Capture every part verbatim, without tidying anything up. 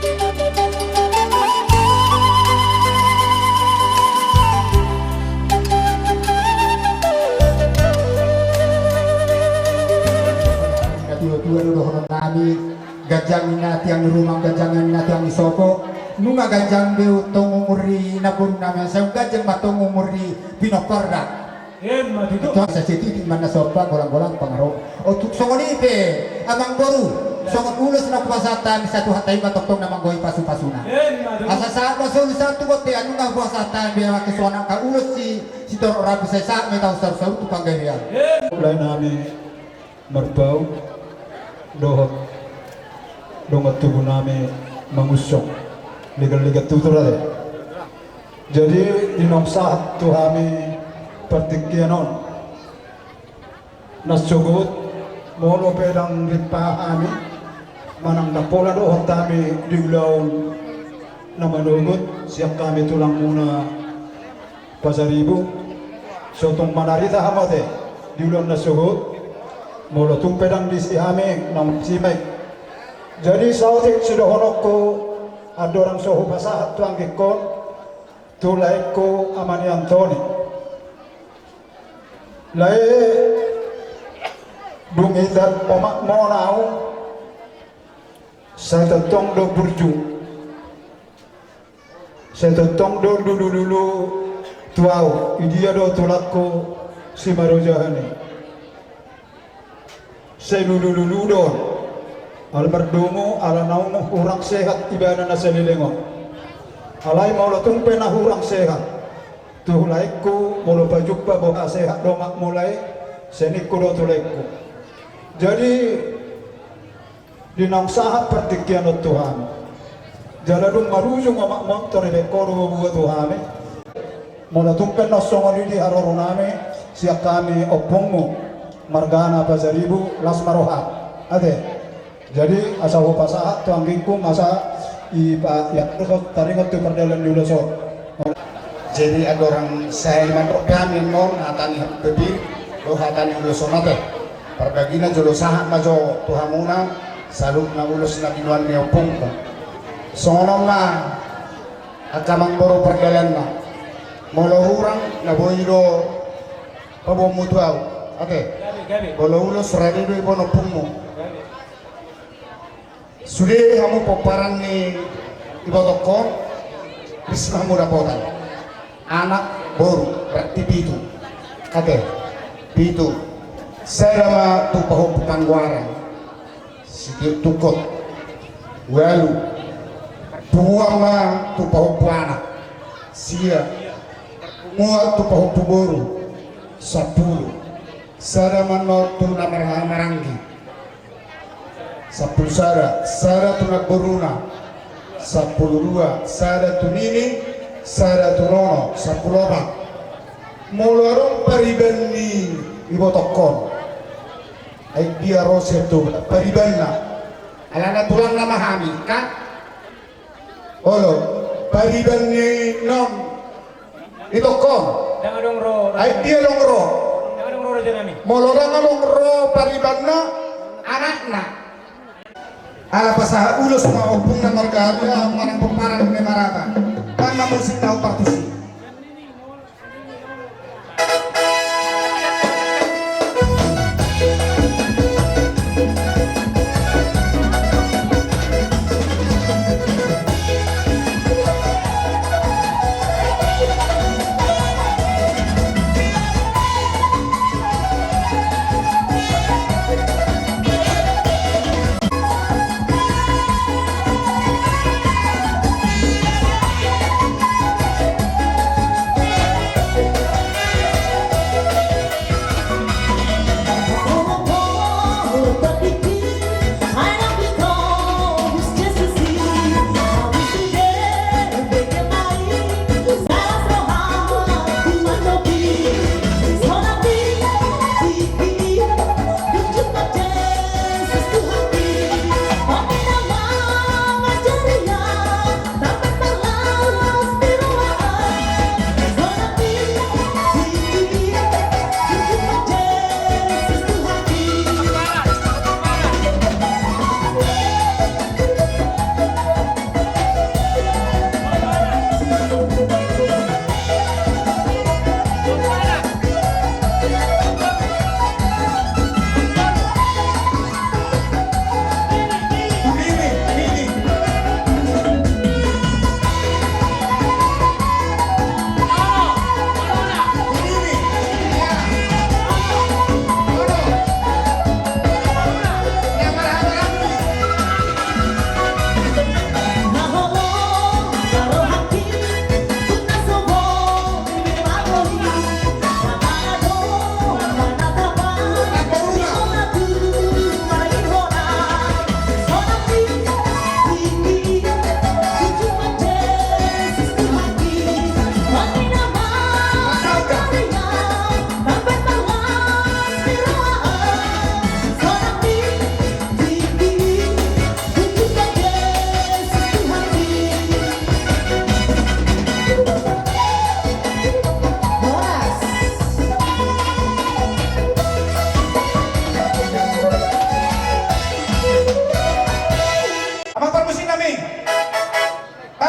Natuatua do dohonon nami, ganjang ni na tiang ni rumang, ganjang ni na tiang ni sopo. Nunga ganjang be tong umur ni namboru nami, sai ganjang ma tong umur ni pinomparna. Emma tutu. Tuhan, sai sititik ma na somba, golanggolang pangarahutna. Tung songon i pe, amangboru, songon ulos na hupasahat hami, sai Tuhanta i ma tongtong na manggohi pasupasuna. Emma tutu. Asa sahat ma solu sahat tu bontean, nunga hupasahat hami be angka songon angka ulos si, sitorop rambu, sai sahat ma hita saursaur tu panggabean. Emma. Lae nami Marbau dohot dongan tubu nami Mangunsong, leganlegan tutur, ate. Jadi di naung sahat tu hami partingkian on, nasogot, molo pe ndang rimpang hami manang ndang pola dohot hami di ulaon na manogot sian hami tulangmuna Pasaribu, so tung manarita hamu, ate, di ulaon nasogot, molo tung pe ndang disi hami, naung disi ma i. Jadi saotik sidohononku, andorang so hupasahat tu anggingkon, tu laengku Ama ni Antoni. Lae, dung ita omakmon au, sai tongtong do burju. Sai tongtong do lulululu tu au, i dia do tulangku Simarojahan i. Sai lulululu do on. Ala mardomu, ala naung hurang sehat ibana na saleleng on. Alai molo tung pe na hurang sehat tu laengku, molo pajumpa boha sehat do omakmu, lae, sai ningku do tu laengku. Jadi, di naung sahat partingkian on tu hami, jala dung marujung omakmon, tor dibaen ho do boaboa tu hami. Molo tung pe na songon i di haroro nami, sian hami ompungmu, margana Pasaribu, las ma roha, ate. Jadi asa hupasahat tu anggingku, asa i pa, ia, taringot tu pardalan ni ulos on. Jadi andorang sai mandok pe hami annon hata ni habibi dohot hata ni ulos on, ate. Parbagina jolo sahat ma jo tu hamuna saluhutna ulos na binoan ni ompungku. Songon on ma angka amangboru pardalanna. Molo hurang na boi do paboaonmu tu au, ate. Gabe, gabe. Molo ulos rade do iboan ompungmu. Gabe. Sude hamu pomparan ni ibotongkon, ris ma hamu dapotan. Anak, boru, berarti pitu. Ate, pitu. Sada ma tu pahompu panggoaran, Sitiotungkot. Ualu. Punguan ma tu pahompu anak, sia. Punguan tu pahompu boru, sampulu. Sada ma annon tu na marhahamaranggi, sampulu sada. Sada tu namboruna, sampulu dua. Sada tu nini, sada tu nono, sampulu opat. Molo adong pariban ni ibotongkon, ai dia ro sian Toba paribanna, alana tulangna ma hami, kan? Olo, pariban ni non itongkon. Ndang adong ro, ro. Ai dia dong ro? Ndang adong ro, raja nami. Molo ndang adong ro paribanna, anakna. Ala pasahat ulos ma ompungna marga Abu, manang pomparan ni Marata. Tamba musik na opat tusi.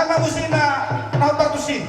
Ala musik na, na partusi.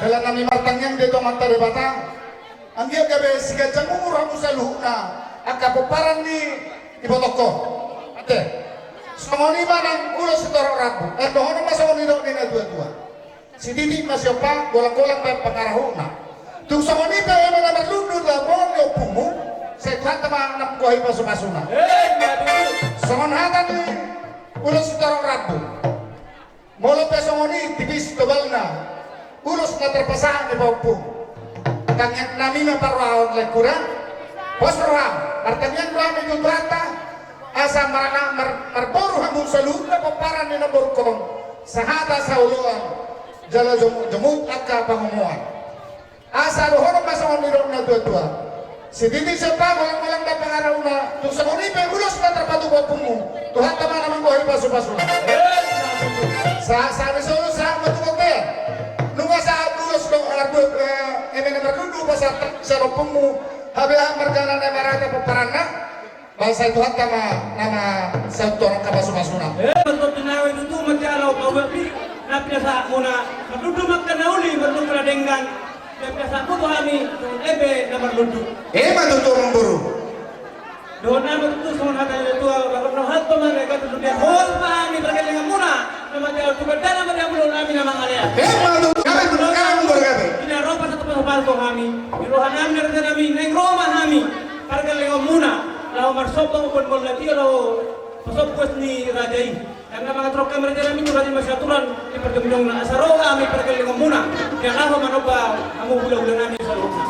Dalan nami martangiang di Amanta Debata. Anggiat gabe siganjang umur hamu saluhutna angka pomparan ni ibotongkon. Ate. Songon i ma nang ulos sitorop rambu. Eh, dohonon ma songon nidok ni natuatua. Sititi ma siompa, golanggolang ma pangarahutna. Tung songon i pe eme na marlundu laho ni ompungmu, sai Tuhanta ma na manggohi pasupasuna. Songon hata ni ulos sitorop rambu. Molo pe songon i tipis tobalna ulos na tarpasahat ni pahompum. Tangiang nami ma parrohahon laengkuna. Pos roham, martangiang roham i tu Tuhanta. Asa marana mar, marboru hamu saluhutna pomparan ni namborungkon. Sahata saoloan jala jomuk, jomuk angka pangomoan. Asa dohonon ma songon nidok natuatua. Sititi siompa, golanggolang ma pangarahutna. Tung songon i pe ulos na tarpatupa ompungmu, Tuhanta ma na manggohi pasupasuna. Sa, sa, ni solu sa matupa pe. Nunga sahat ulos do, eh, eme na marlundu pasahat sian ompungmu. Habeahan marga na naeng marata pomparanna. Bangsa i Tuhanta ma na mansai tu angka pasupasuna. Eh, betul, tinawai itu tu macam apa buat ni? Napi na sahat muna, mardudu ma angka na uli, mardudu na denggan. Napi na sahat muna tu hami, ebe na mardudu. Eh, ma tutu, amangboru. Dohot nama tutu songon hata ni na tua, bahkan no hatto ma na gatus dunia. Hol ma hami pargellengon muna. Na macam tu gandana ma dia mulu nami na mangalean. Eh, ma tutu, kami tu sekarang mulu kami. Ina ropa satu pasal tu hami. Di roha nami na raja nami, naeng ro ma hami. Pargellengon muna, laho marsomba maupun mol na tio laho pasombuas ni raja i. Karena mangaturkan raja nami tu raja masiaturan di parjongjongna, asa ro hami pargellengon muna. Dia laho manomba hamu hulahula nami saluhutna.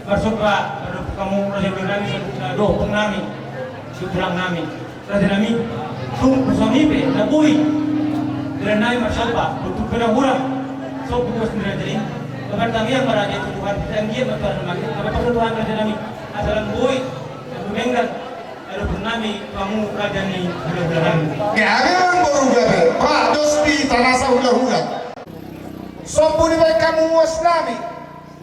Marsomba, mardongan hamu raja nami, dohot ompung nami, siulang nami. Raja nami, tung songon i pe na boi. Raja nami marsomba, tung pe na hurang. Sombu bos ni raja i. Bapak tangiang ma raja i tu Tuhan, tangiang ma Tuhan, nama pasu Tuhan raja nami. Asa lam boi, na dumenggan. Adong nami, hamu raja ni hulahula nami. Gabe amangboru gabe, ba dos di tanasa hulahula. Sombu dibaen hamu uas nami,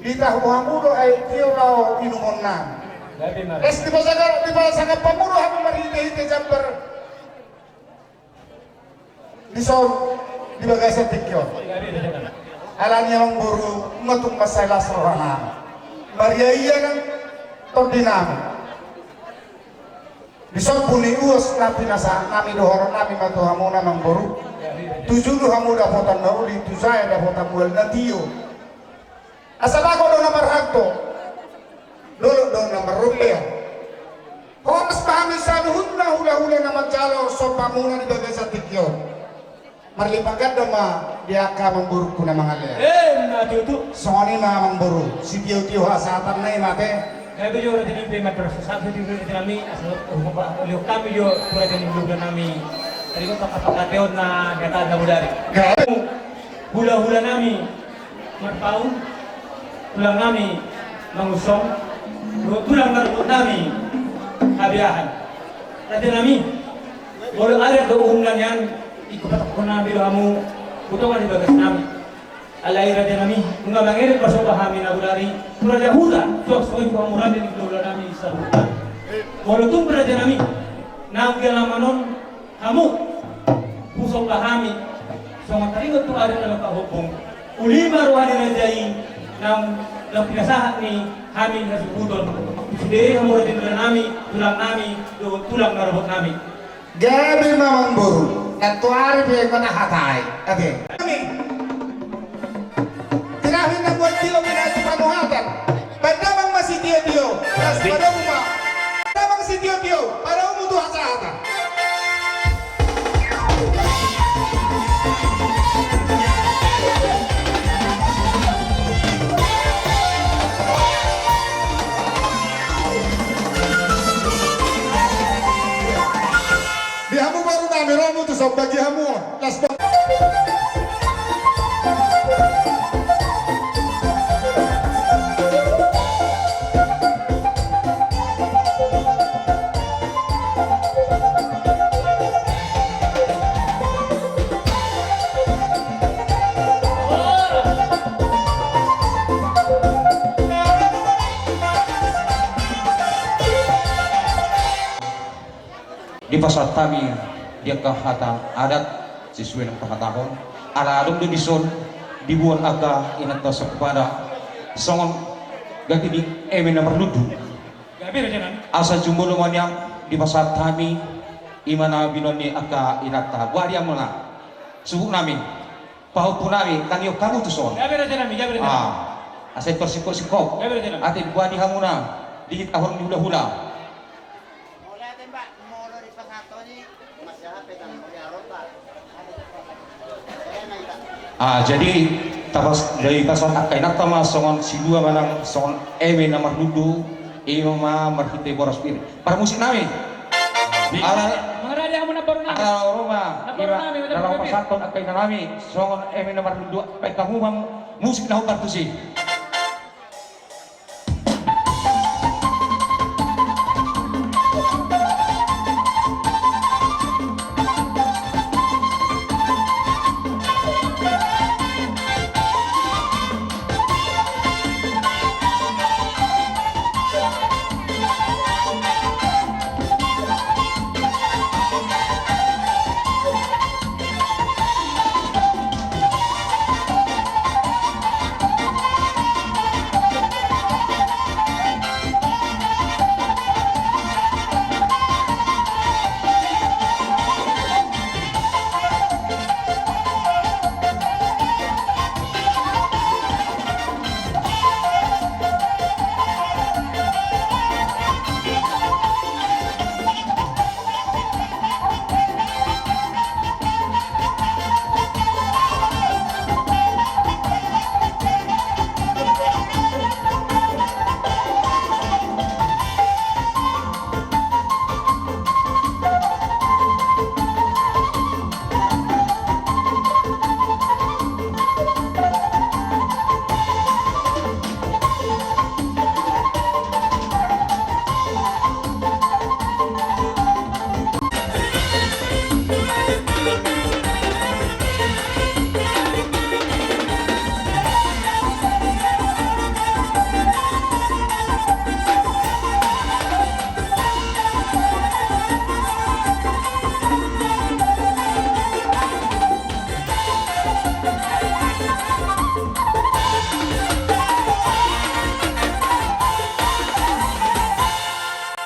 ditahu hamu do aek tio laho inumon nami. Gabe ma. Es dipasagar, dipasangap hamu do hamu marhitehite jambar. Dison di bagasan tingki on. Alani amangboru, nunga tung mansai las roha nami. Maria ia nang tondi nami. Di sombu ni uas na pinasahat nami dohonon nami ma tu hamu na amangboru. Tu julu hamu dapotan na uli, tu jae dapotan mual na tio. Asa bagot do na marhalto, dolok do na marrobean. Horas ma hami saluhutna hulahula na manjalo sombamuna di bagasan tingki on. Marlipat ganda ma di angka amangborungku na mangalean. Eh, na tutu. Songon i ma amangboru, sitiotio hasahatanna i ma ate. Gabe jo raja nami pe mandok sahat tu raja nami, asa uli hami jo tu raja ni hulahula nami. Tadi ko pakapateon na gata na bodari. Gabe. Hulahula nami. Marpaung, tulang nami Mangunsong, dohot tulang na rumput nami Habeahan. Raja nami, molo adat dohot uhum na nian, ingkon patakkon nami do hamu, tu tonga ni bagas nami. Alai raja nami, nunga mangelek parsomba hami na bodari, tu raja huta, suang songon i tu hamu raja ni hulahula nami saluhutna. Molo tung raja nami, naung di alaman on, hamu, husomba hami, songon taringot tu adat na mangkahombung. Uli ma roha ni raja i, Naung, naung pinasahat ni hami na suhut on. Sude hamu raja ni roha nami, tulang nami, dohot tulang na rohot nami. Gabe ma amangboru, nantoari pe manahatai, ate. Nami. Tirakhir na buat dia, pinahatai panuhatan. Pandamang masih dia dia. Las padamu ma. Pandamang si dia dia. Padamu tu hasahatan. Di hamu boru nami, ro ma tuson, bagi hamu on. Las ba- Dipasahat hami di angka hata adat sesuai nang pahatahon, ala adong do dison diboan angka inanta sokpada songon gabe ni eme na marlundu. Gabe raja nami. Asa jumolo ma nian dipasahat hami, i ma na binoan ni angka inanta. Boari hamu na suhut nami, pahompu nami, tangion hamu tuson. Gabe raja nami, gabe raja nami. Ah, asa i tor singkop-singkop. Gabe raja nami. Ate, boari hamu na, dihit ahor ni hulahula. Ah, jadi tapas, jadi pasahat angka inanta ma songon silua manang songon eme na marlundu, i ma marhite boras pir. Parmusik nami. Ala, mangarade hamu na boru nami. Ala ro ma, na boru nami, na laho pasahathon angka ina nami songon eme na marlundu, baen hamu ma musik na hombar tusi.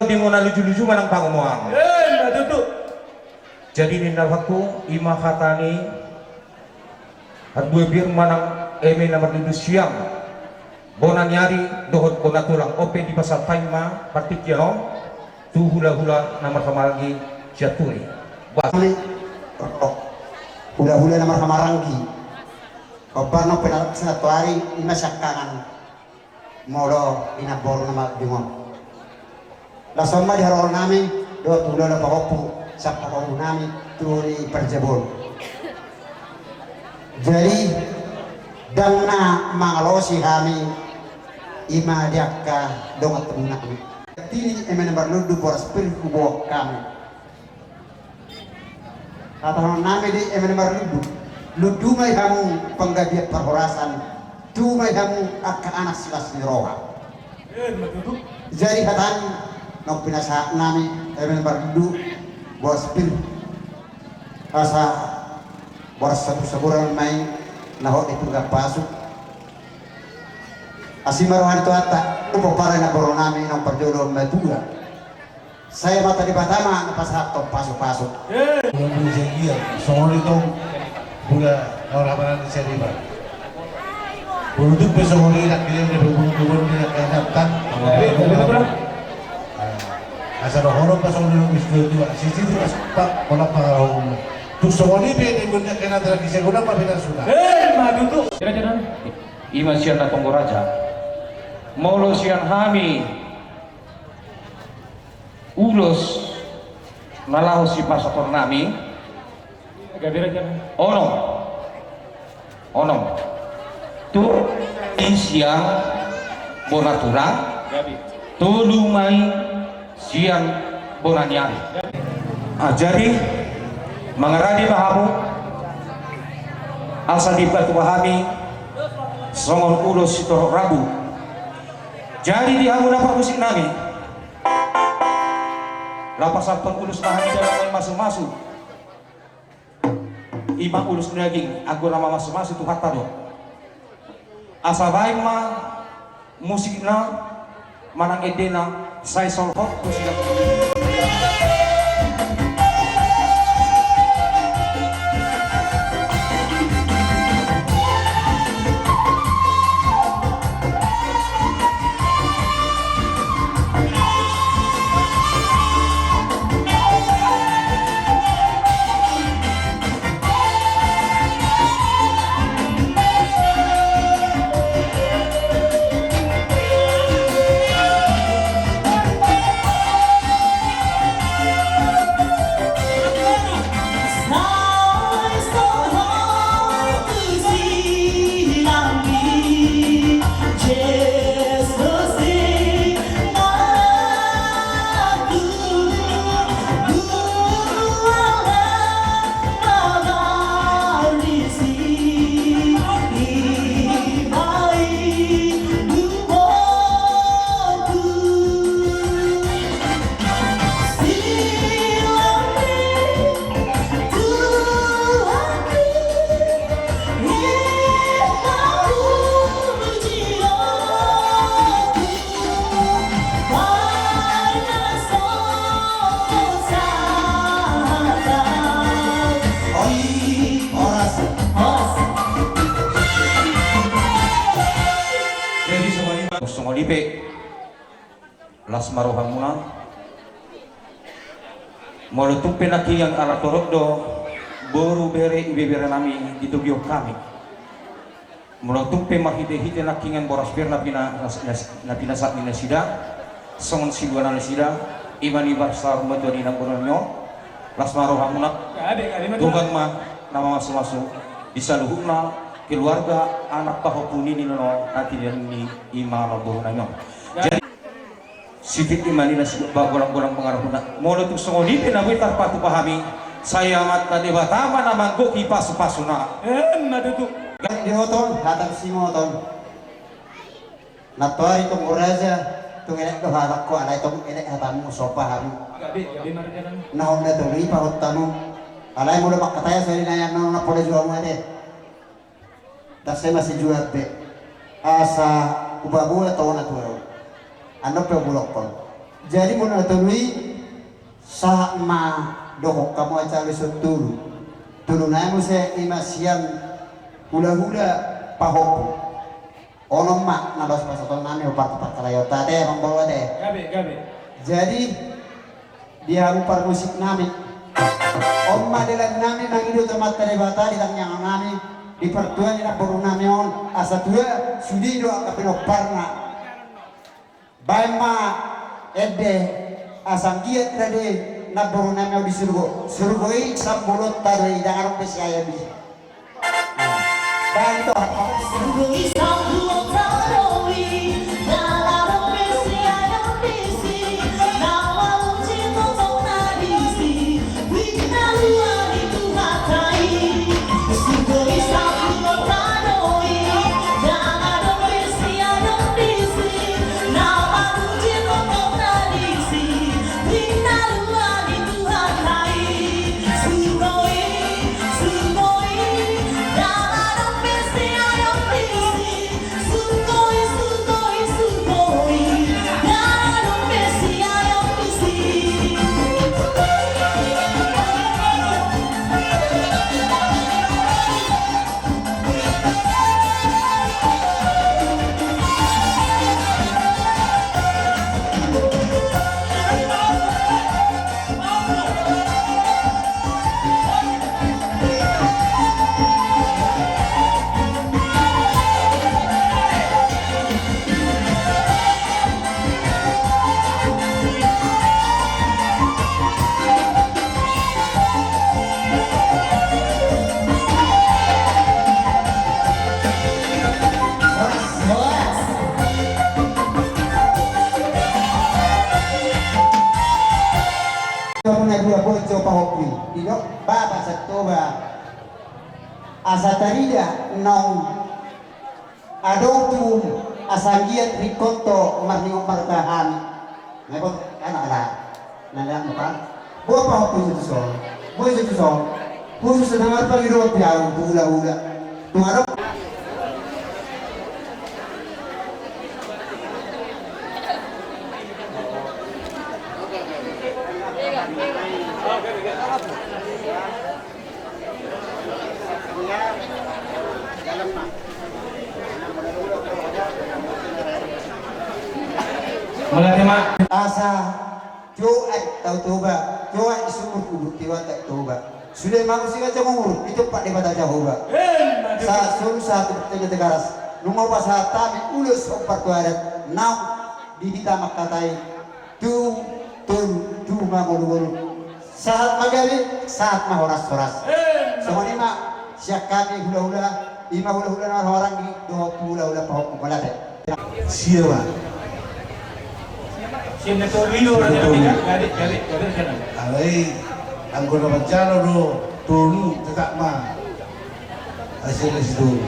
Denggan na luju-luju manang pangomoan. Eh, na tutu. Jadi ninna rohangku, i ma hata ni Harbue pir manang eme na marlundu sian bona ni ari dohot bona tulang. On pe dipasahat hami ma partingkian on tu hula-hula na marhahamaranggi sian Turi. Bas. Kami, oh, hula-hula na marhahamaranggi. Hombar na on pe na, santoari i ma siangkangan. Molo di namboru na marlundu on. Laos on ma di haroro nami dohot tu hulahula pahompu, sian pahompu nami tu ni parjabon. Jadi, ndang na mangalosi hami i ma di angka dongan tolu nami. Tini eme na marlundu boras pir huboan hami. Hatahonon nami do i eme na marlundu. Lundu ma i hamu panggabean parhorasan, tubu ma i hamu angka anak silas ni roha. Jadi hata ni naung pinasahat nami eme na marlundu boras pir. Asa boras sabur-saburan ma i na hot di pinggan pasu. Asi ma roha ni Tuhanta, tu pomparan ni boru nami naung parjolo matua. Sai Amanta Debata ma na pasahathon pasupasu. Ulang bulu sagia, songon i tong bula na ora manang di sariba. Bulu tung pe songon i, nak bilang dia bulu tung pe dia kayak daptar. Asa dohonon pas songon i, bis dua dua. Sisi tu pas pak, kolak pak, tung songon i pe dia guna kena terlaki seguna apa beda sudah. Eh, madu tu. Kira-kira. Ima sian na tonggo raja. Molo sian hami ulos na laho sipasahaton nami. Onom. Onom. Tu i sian bona tulang. Tolu ma i sian bona ni ari. Ah, jadi mangarade ma hamu asa dipatupa hami songon ulos sitorop rambu. Jadi di hamu na parmusik nami, lapasathon ulos ma hami dalam masu-masu. Ima ulos ni daging, anggo na mamasu-masu Tuhanta do. Asa baen ma musikna manang endena, sai solhot tu sidang. Jadi songon i pe. Las ma rohamuna. Molo tung pe nangkiningan ala torop do boru, bere, ibebere nami ditogihon hami. Molo tung pe marhite-hite nangkiningan boras ber na pina-, na pinasahat ni nasida songon siluana nasida, ima ni bangso na martua di nanggo nami on. Las ma rohamuna. Tuhan ma na mamasu-masu di saluhutna keluarga, anak, pahompu, nini, nono, na tinadingkon i, ima na boru nami on. Jadi Sipit i ma ninna si ba-, golang-golang pangarahutna. Molo tung songon i pe na boi tarpatupa hami, sai Amanta Debata ma na manggohi pasu-pasuna. Emma tutu. Gabe diboto hata ni si Moton. Nantoari tonggo raja, tung elek do hataku, alai tong elek hatamu, somba hami. Gabe, gabe marjanan. Na hon na tolu i pahot hami. Alai molo mangkatai sari na yang na pola juamu ate. Tarsai ma sijuat be. Asa hupaboa tona tu ahu. Annon pe hubolokkon. Jadi molo na tolu i, sahat ma dohot hamu acara dison tolu. Tolu nai muse, ima sian hula-hula pahompu. Onom ma na laos pasahaton nami, hombar tu parhalado ate, amang boru ate. Gabe, gabe. Jadi, di hamu parmusik nami. On ma dalan nami mangido tu Amanta Debata di tangiang nami, di partua ni namboru nami on, asa tua sude do angka pinomparna. Baen ma ende, asa anggiat rade namboru nami on di surgo. Surgo i sambuonta do i, ndang adong be siayon di. Tarida naung adong tu asa anggiat ringkot do marningot marga hami. Nepot anak ada. Nanda mo kan? Boa pahompu tu son. Boa tu son. Khusus na marpangidoan pe au tu hula-hula. Tung adong. Mauliate ma. Asa joat tau Toba, joat i sumur, umur tiwata Toba. Sude ma muse ganjang umur, ditompa Debata Jahowa. Emma tutu. Sahat solu sahat tu putena Tigaras. Nunga hupasahat hami ulos hombar tu adat naung di hita mangkatai. Tu, tu, tu ma ngolu-ngolu. Sahat ma gabe, sahat ma horas-horas. Eh, songon i ma sian hami hula-hula, i ma hula-hula na marhahamaranggi dohot hula-hula pahompu, mauliate. Sia ma. Sia ma. Sia ma. Sia ma. Alai anggo na manjalo do tolu tetap ma. Hasilnya situ.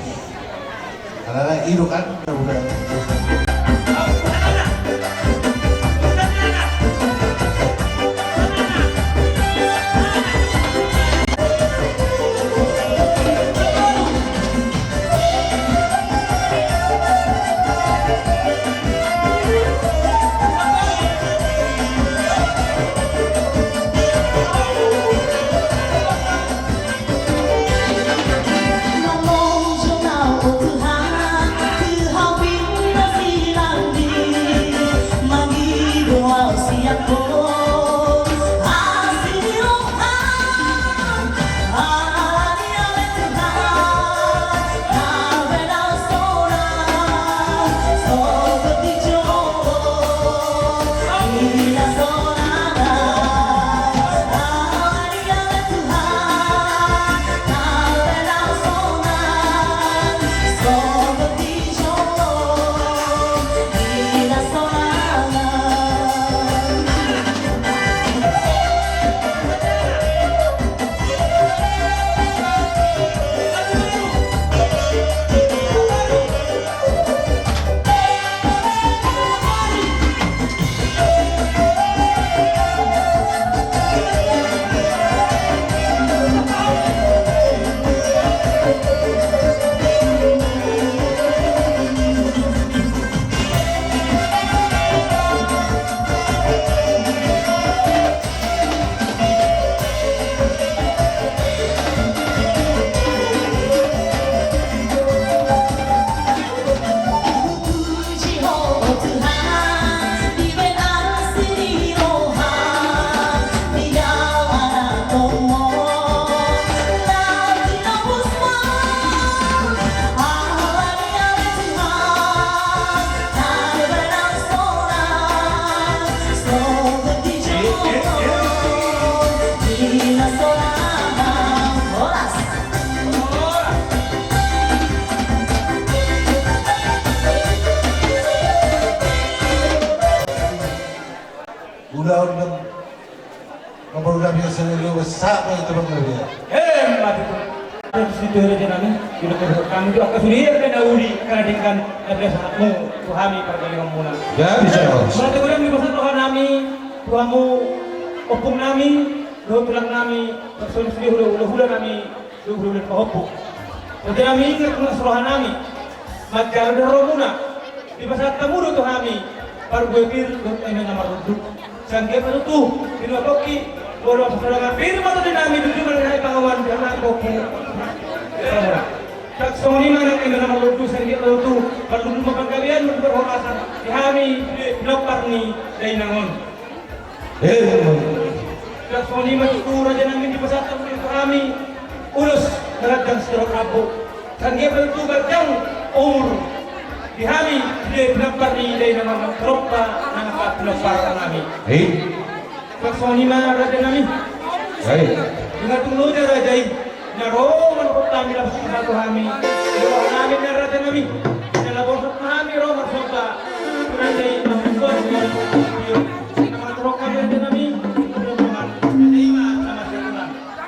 Karena itu kan udah. Ulaon na mambaru na biasa na ilo sahat ma i tu panggabean. Emma tutu. Raja nami, di dokter kami tu angka sude angka na uli, karena dengan na biasa hatmu tu hami pargalingon muna. Ya, bisa. Mauliate godang di pasahat roha nami tu hamu, ompung nami dohot tulang nami, songon i sude hula-hula nami. Suhut pahompu. Jadi nami ingat nunga saroha nami. Manjalo do haromuna. Dipasahat hamu do tu hami parbue pir dohot eme na marlundu. Sanggiat ma tutu pinuatongki molo pasahat pir ma tutu nami, tutu ma nami pangawan di hami pahompu. Sahat songon i ma nang eme na marlundu, sanggiat ma tutu marlundu ma panggabean, marlundu parhorasan di hami pinompar ni dainang on. Emma. Songon i ma tutu raja nami, dipasahat hamu tu hami ulos na ganjang sitorop rambu. Sanggiat ma tutu ganjang umur di hami sude pinompar ni dainang on, tarompa nang angka pinompar nami. Songon i ma raja nami. Nunga tung loja raja i. Na ro manopot hami, laho tu hami. Di roha nami na raja nami. Na laho bosan hami ro marsomba tu raja i, na mangaturhon hami raja nami.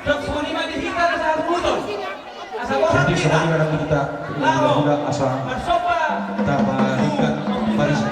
Songon i ma di hita na saharuhuton. Asa bosan hita. Asa taparingkat parisi.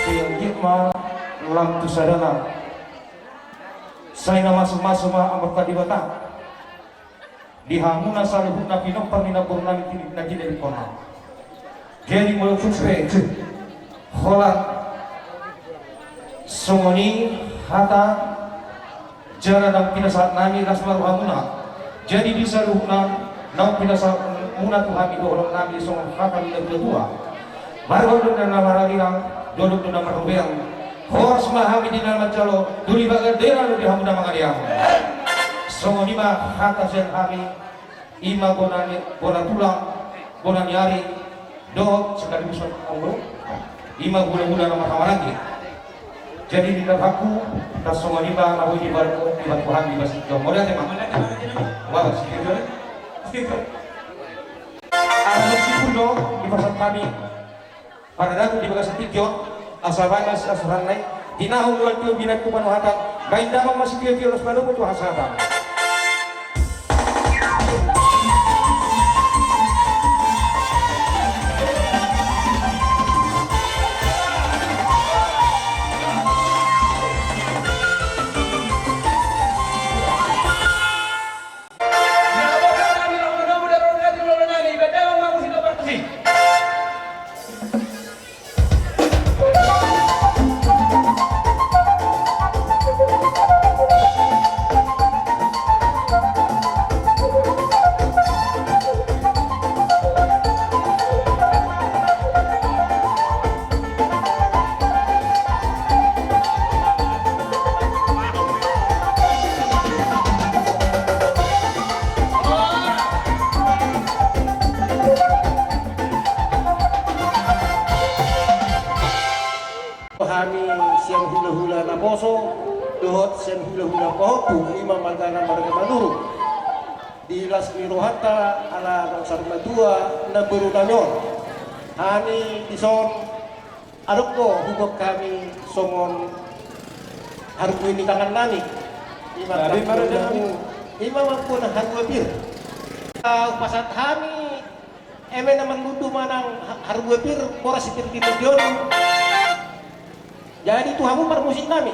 Sai anggiat ma lam tu sadana. Sai na masumasu ma Amanta Debata di hamuna saluhutna pinompar ni namboru nami na tinadingkon. Jadi molo tung pe holan songon i hata jala naung pinasahat nami, las ma rohamuna. Jadi di saluhutna naung pinasahat muna tu hami dohonon nami songon hata ni natuatua. Marga do na marariang, dolok do na marrobean. Horas ma hami di na manjalo, doli bagandera do di hamu na mangalean. Songon i ma hata sian hami, i ma bona ni, bona tulang, bona ni ari, dohot sekaligus ma onggo, i ma hulahula na marhahamaranggi. Jadi di dalam aku, tas songon i ma na boi dibaru, dibaru hami di bagasan tingki on. Mauliate ma. Wah, si Tito. Si Tito. Ala sipuldo, di bagasan hami. Paradaton di bagasan tingki on, asa baen ma sisasuranna i, tinahu lual tio binan tu panuhatan, baen damang ma sitio-tio los palomo tu hasahatan. Hami sian hula-hula naposo dohot sian hula-hula pahompu, i ma margana marga Manurung. Di las ni rohanta ala na saur matua namboru nami on. Hami dison adong do huboan hami songon harbue ni tangan nami. I ma, i ma mampuan harbue pir. Hupasahat hami eme na marlundu manang harbue pir, boras si pir di tingki on. Jadi tu hamu parmusik nami,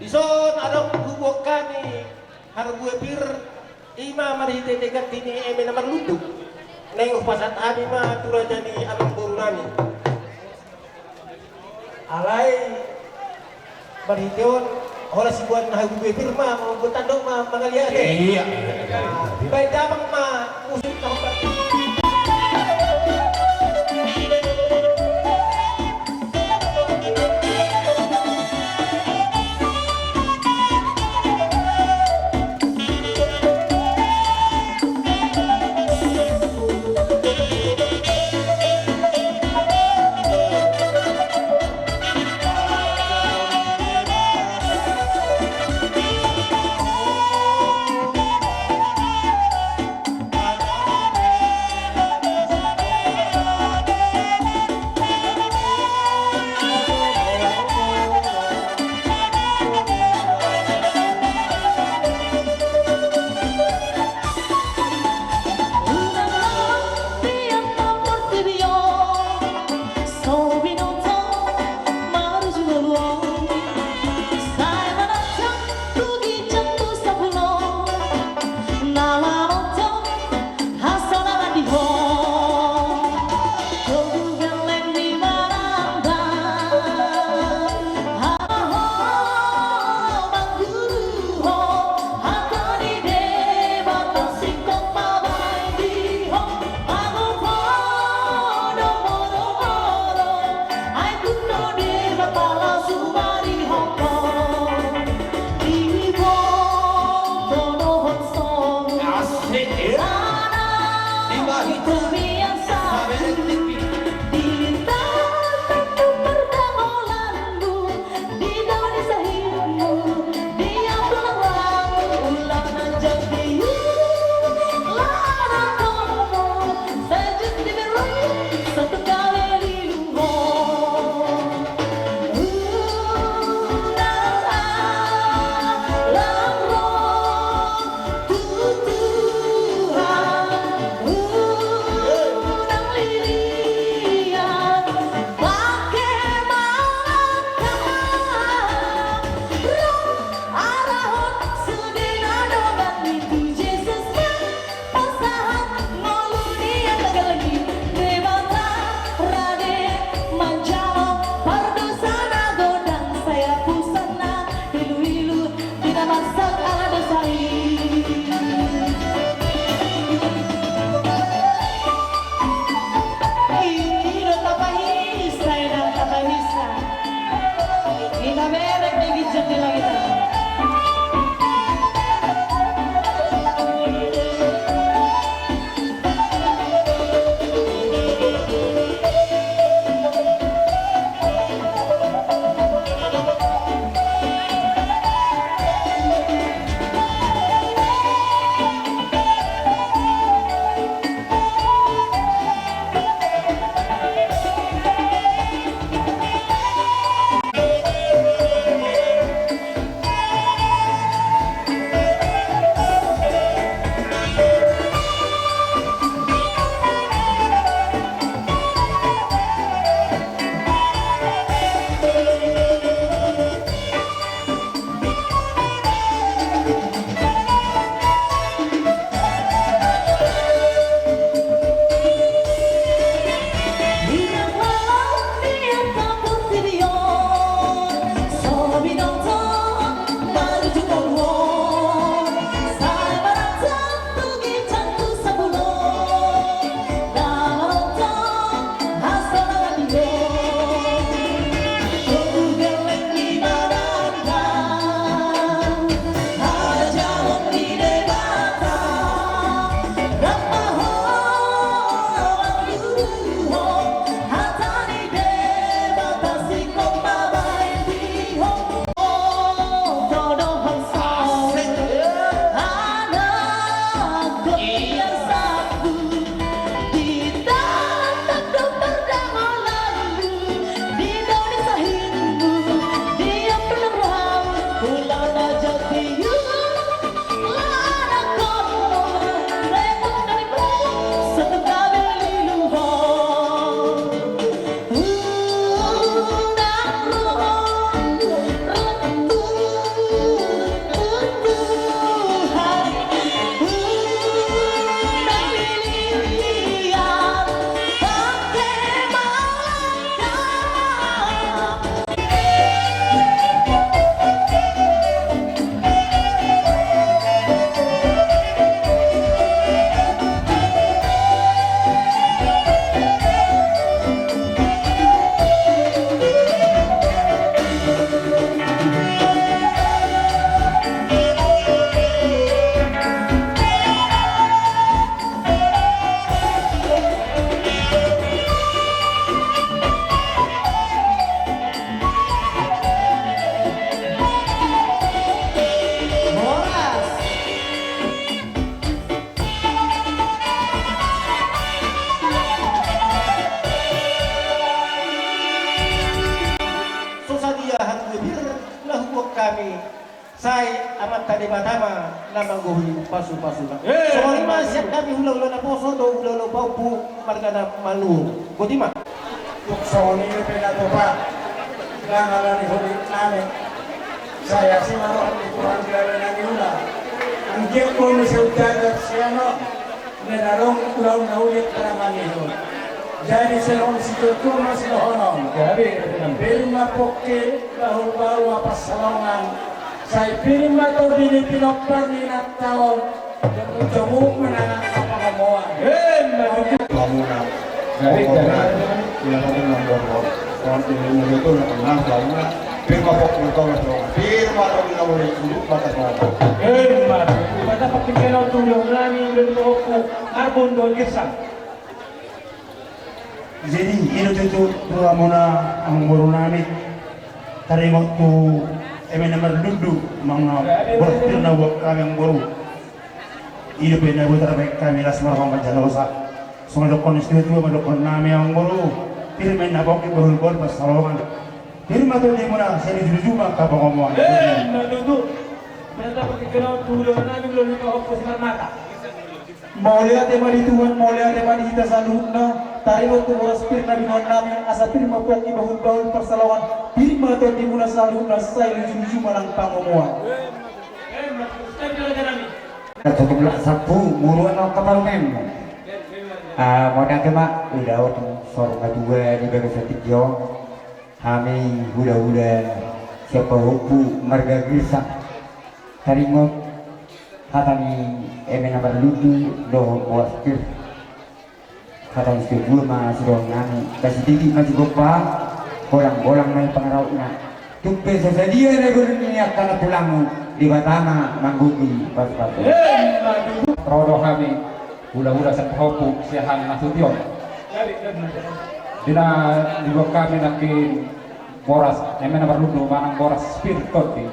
dison adong huboan hami harbue pir, i ma marhite-hite ganti ni eme na marlundu. Naeng hupasahat hami ma tu raja ni amangboru nami. Alai marhite on, holan siboan harbue pir ma, mamboan tandok ma mangaliate. Iya. Baen damang ma musik na hombar. Sai Amanta Debata ma na manggohi pasupasuna. Eh, songon i ma sian hami hulahula naposo dohot hulahula pahompu marga na Manurung. Boti ma. Songon i pe na topa. Ndang ala ni holit nami. Sai asi ma roha ni Tuhan gabe na niula. Anggiat ma muse udagar sian on. Nena dong ulang na ulik paramangihon. Jadi songon situ tu ma sidohonon. Jadi, pir ma pongki, bahulbahul ma pansalongan. Sai pir ma tondi ni pinompar ni inanta on. Jomu menang apa kamoan. Eh, madu. Pamuna. Jadi, jadi. Ila pamuna borbo. Pamuna. Pir ma pongki, bahulbahul ma pansalongan. Pir ma tondi na ulik, ulik ma pansalongan. Eh, madu. Mada pongki kena tu dia nami, udah pokok. Arbon dohot Gersang. Jadi, i do tutu tu hamuna amangboru nami. Taringot tu eme na marlundu, manang boras pir na hubuat hami amangboru. I do pe na boi tarbaen hami las ma roha manjalo hosa. Songon dokkon ni situatua ma dokkon nami amangboru. Pir ma inna pongki, bahulbahul pansalongan. Pir ma tondimuna, sai lujuluju ma angka pangomoan. Eh, na tutu. Mada pongki kena tu dia nami, udah pokok si marmata. Mauliate ma di Tuhan, mauliate ma di hita saluhutna, taringot tu boras pir na binoan nami, asa pir ma pongki, bahulbahul pansalongan, pir ma tondimuna saluhutna, sai lujuluju ma nang pangomoan. Tutup lak sapu, muruan nang kaparumenmu. Ah, mauliate ma, udah tu sor matua di bagasan tingki on. Hami hulahula sian pahompu marga Gersang. Taringot hata ni eme na marlundu dohot boras pir. Hata ni situatua ma sidohonon nami, basi titi ma sigompa, bolangbolang ma i pangarahutna. Tung pe so sadia na guru ni angka na tulangmu, Debata ma manggohi pasupasu. Ro do hami hulahula sian pahompu sian hami na sution. Di na diboan hami nangkin boras, eme na marlundu manang boras pir tondi.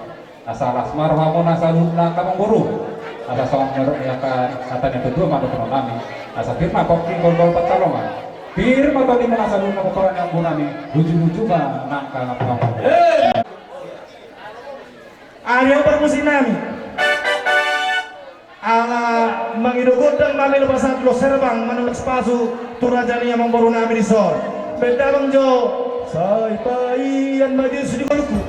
Asa las ma rohamuna saluhutna angka amangboru. Asa songon na nidok ni angka hata ni natuatua ma dohonon nami. Asa pir ma pongki, bahulbahul pansalongan. Pir ma tondimuna saluhutna, boras ni amangboru nami. Lujuluju ma nang angka amangboru. Ari on parmusik nami. Ala mangido gondang, mamilo pasahat, los herbang, manang las pasu tu raja ni amangboru nami dison. Baen damang jo. Sai paihut ma Jesus di ngolungku.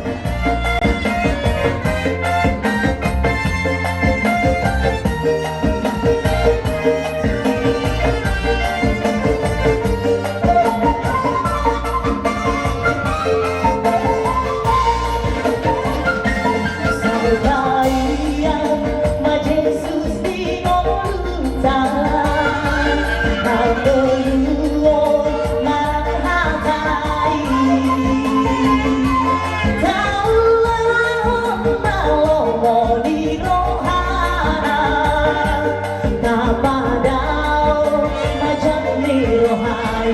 Tapadao ma jam ni roha i.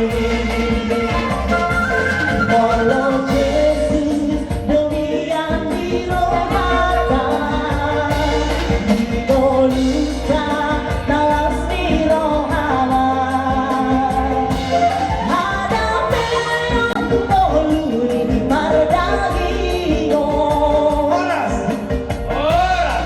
Olo Jesus, do mian di rohata, di ngolunta na las ni rohana. Hadapeon ngolu ni pardagingon. Horas. Horas.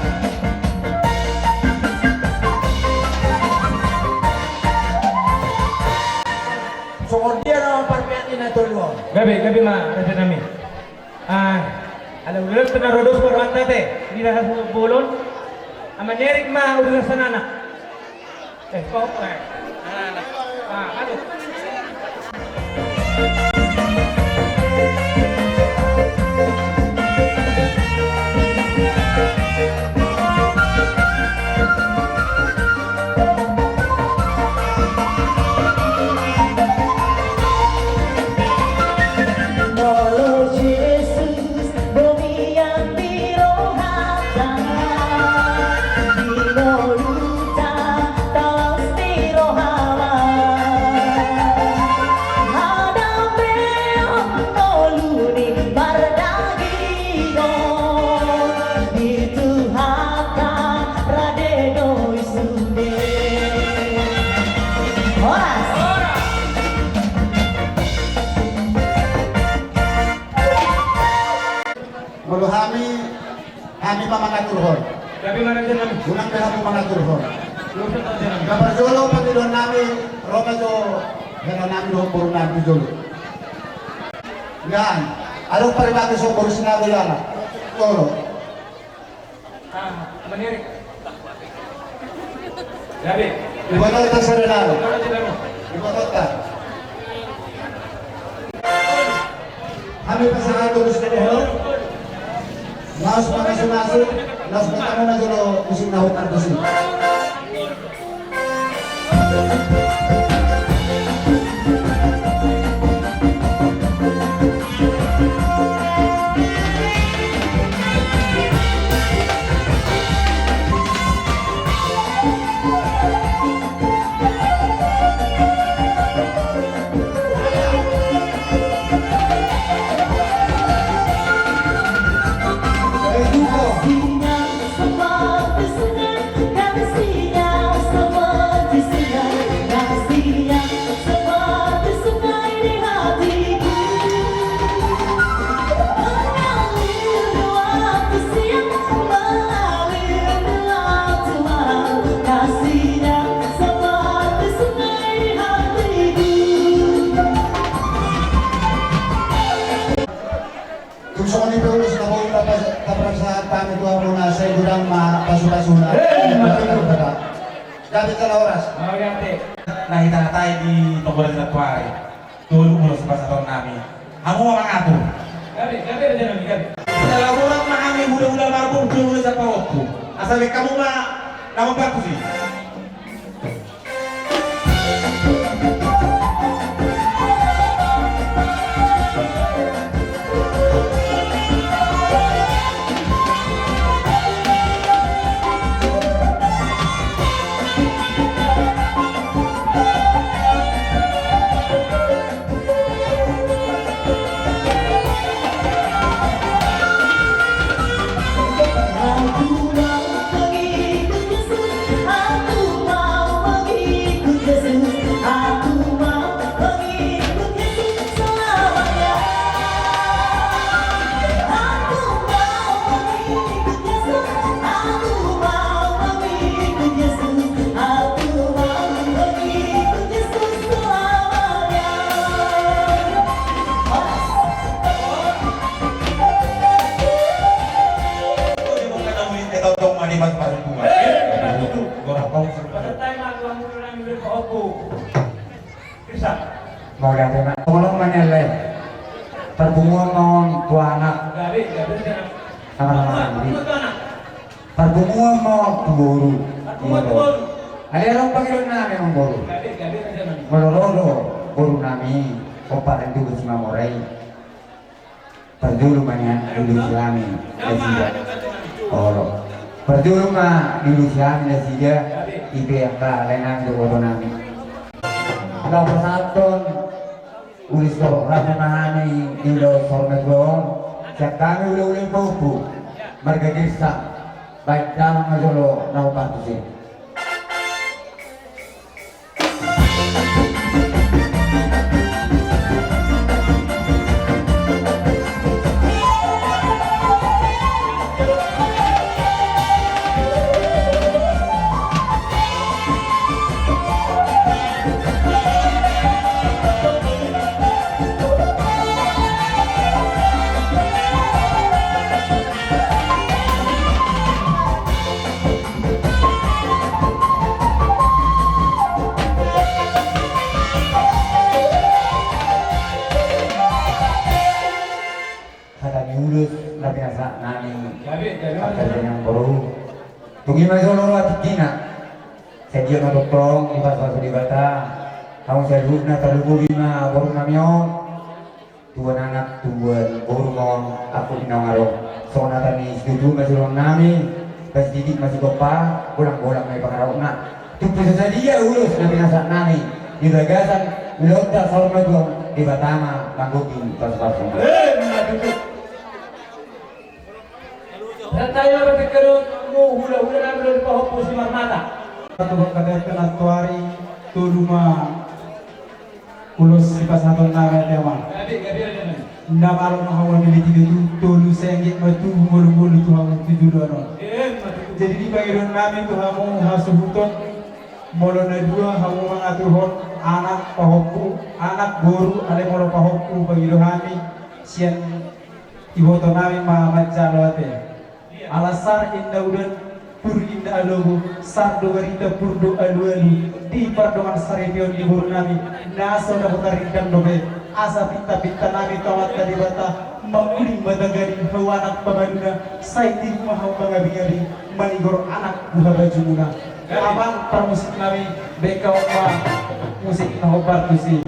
Songon dia nama parpeak ni na tolu on. Gabe, gabe ma, raja nami. Ah, ala udah pernah rodos baru anda teh, di dalam bolon. Ama nerik ma udah sana. Eh, kok, eh. Ah, aduh. Turhon. Tapi mana dia nama? Unang pe hamu mangaturhon. Lu kan tahu dia nama. Na parjolo pangidoan nami, ro ma jo hela nami dohot boru nami tu jolo. Nian, adong parbage so boru Sinaga jala. Jolo. Ah, manirik. Gabe. Iboto ta saudara. Iboto ta. Hami pasahat tu Gusti Tuhan. Laos mangasumasu, laos mangasumasu jolo usin na hukar tusi. Tung songon i pe ulos na boi tapasahat hami tu hamuna, sai godang ma pasupasuna. Gabe jala horas. Na hita hatai di tonggolan na tuari. Tolu ulos pasahaton nami. Hamu ma mangatur. Gabe, gabe raja nami, gabe. Jala godang ma hami hulahula marbun, hulahula sian pahompu. Asa baen hamu ma na mambahen tusi. Mauliate ma. Tolong ma nian lae. Parpunguan ma on tu anak. Sama-sama. Parpunguan ma on tu boru. Parpunguan tu boru. Alai adong pangidoan nami amang boru. Molo ro do boru nami, opat, tu Simamora i. Parjolo ma nian diulosi hami nasida. Olo. Parjolo ma diulosi hami nasida. I pe angka lae nami dohot oto nami. Laho pasahathon ulos dohot rame ma hami di ulos saur matua on. Sian hami hulahula pahompu marga Girsang. Baen damang ma jolo na hombar tusi. Hata ni ulos na pinasahat nami. Gabe, gabe, angka lae nang boru. Tung i ma jolo ro atik i na. Sadia ma tongtong dipasupasu Debata hamu saluhutna, tarlumobi ma boru nami on. Tubuan anak, tubuan boru ma on, angkup ni naung adong. Songon hata ni situtu ma siluan nami, pasititik ma sigompa, bolangbolang ma i pangarahutna. Tung pe so sadia ulos na pinasahat nami di bagasan ulaonta saur matua on, Debata ma manggohi pasupasuna. Emma tutu. Santabi ma berpikir mu hulahula nami dohot pahompu Simarmata. Satu kata nantuari tolu ma ulos sipasahaton nami, ate amang. Na malo ma hamu militi tutu, tolu sengge ma tubu, molo-molo tu hamu tu joloan on. Jadi di pangidoan nami tu hamu hasuhuton, molo na dua hamu mangaturhon anak pahompu, anak boru, alai molo pahompu pangido hami sian iboto nami ma manjalo ate. Ala sar inna udan, pur inna alogo, sar do barita pur do alualu, di pardongan saripeon ni boru nami, na so dapot tarindang dope, asa pinta-pinta nami tu Amanta Debata, manguding ma taganing hamu anak pamaluna, sai tibu ma hamu mangabing-abing, manigor anak buha bajumuna. Amang parmusik nami, beka on ma musik na hombar tusi.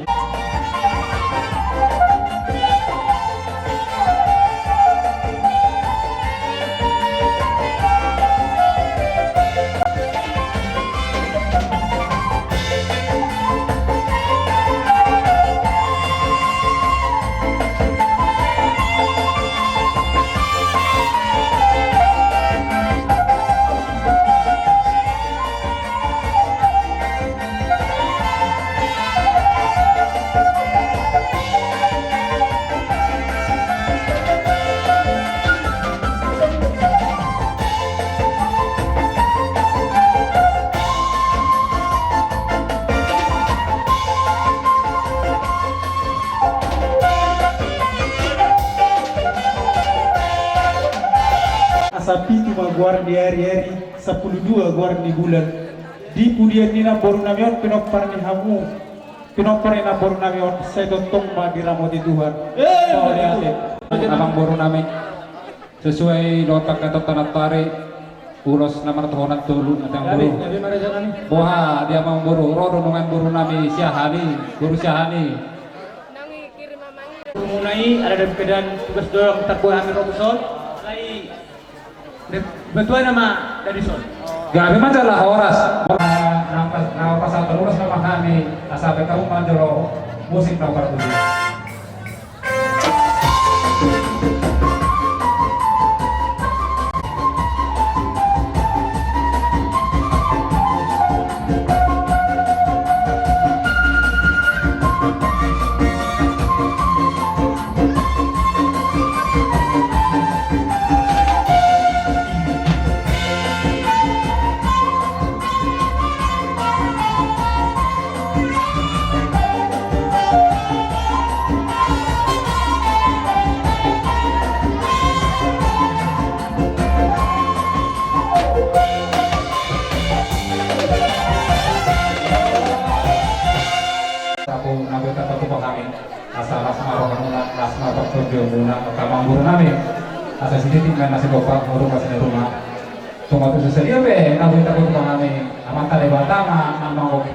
Asa pitu ma goar ni ari-ari, sampulu dua goar ni bulan. Di pudian ni namboru nami on pinompar ni hamu, pinompar ni namboru nami on, sai tongtong ma diramoti Tuhan. Eh, mauliate. Amangboru nami, sesuai dohot pangkataion ni Tuhan, ulos na martohonan tolu, amangboru. Jadi, jadi, mari, jangan. Boha di amangboru, ro do nunga boru nami Siahaan i, boru Siahaan i. Muna i, ala dapot pe dang tugas dohot tangkuan hami ro tuson. Alai, batuan nama dari son. Gabe ma jala horas. Na, na, na pasahat horas nama hami, asa pe hamu manjalo musik na partusi. Sapu na beta patupa hami, asa las ma rohamuna, las ma partondion muna, amangboru nami. Asa sititik ma na sigompa, muruk ma sinaruma. Tung atur sadia pe na beta patupa hami, Amanta Debata ma na manggohi.